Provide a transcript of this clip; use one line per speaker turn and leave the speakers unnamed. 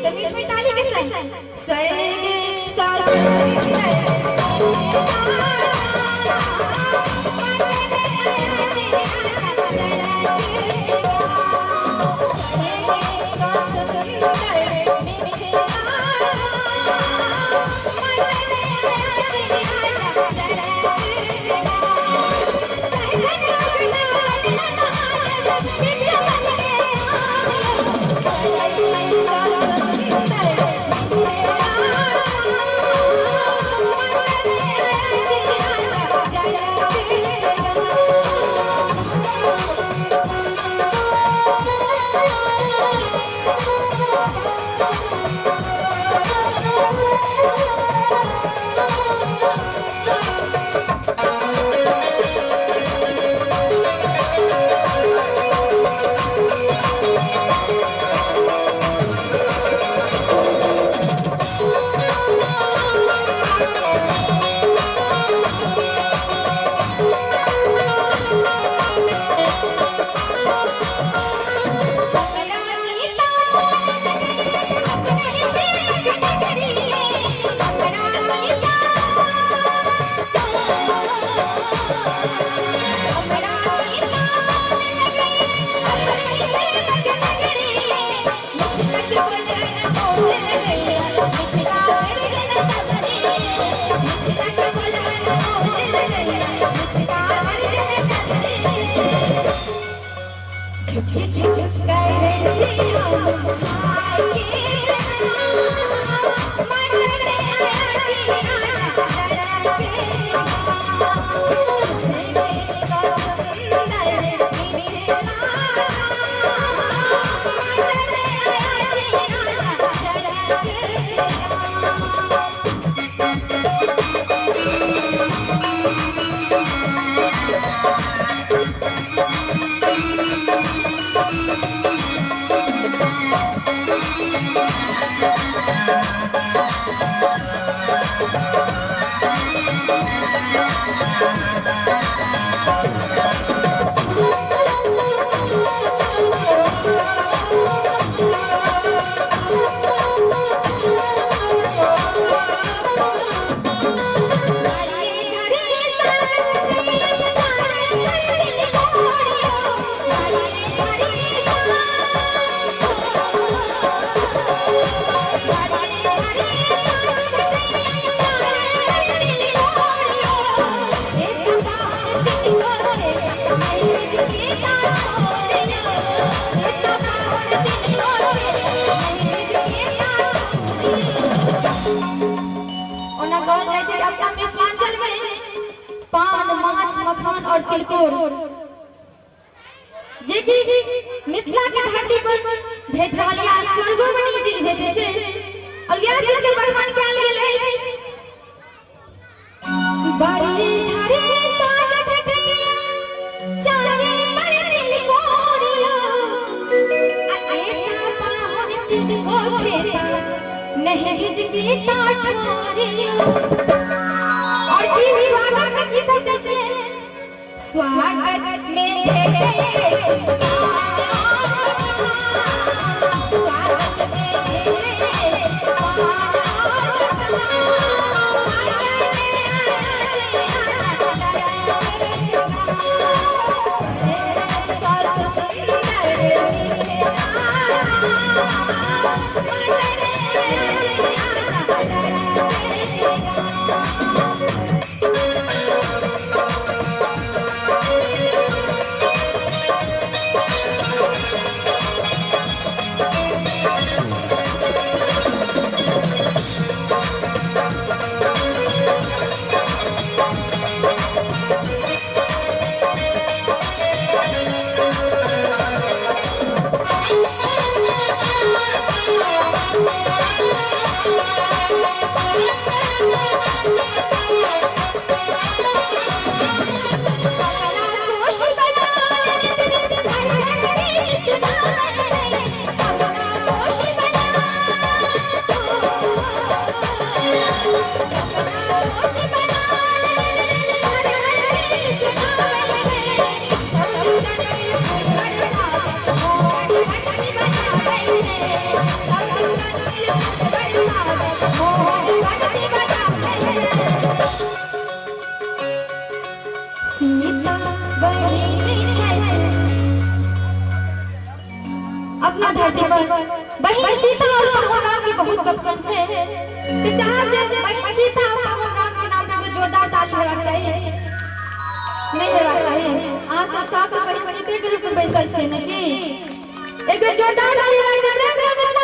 तऽ मीठ मीठ ताली के संग स्वर्ग सा सुंदर। ओना कहल जाइ छै कि अपना मिथिलांचल में पान, माछ, मखान और तिलकोर जे कि मिथिला के धरती पर भेट रहल या स्वर्गो में ई चीज भेटै छै और यह चीज के बखान कयल गेल अछि। बाड़ी झाड़ी साग भेटैया, चारे पर तिलकोरिया, आ एता पाहुन तिनको खेता नहीं भिजकी ताठोरिया। और की स्वागत में की सब दै छियै? स्वागत में भेटै अछि, स्वागत में भेटै अछि। धरती पर बहिन सीता और पाहुन राम के बहुत बखान छै। ते चाहब जे बहिन सीता और पाहुन राम के नाम पे जोरदार ताली हेबाक चाही। नहीं हेबाक चाही? अहाँ सब साथ बहिन सीते के रूप में बैसल छियै ने की? एक बेर जोरदार ताली हेबाक चाही।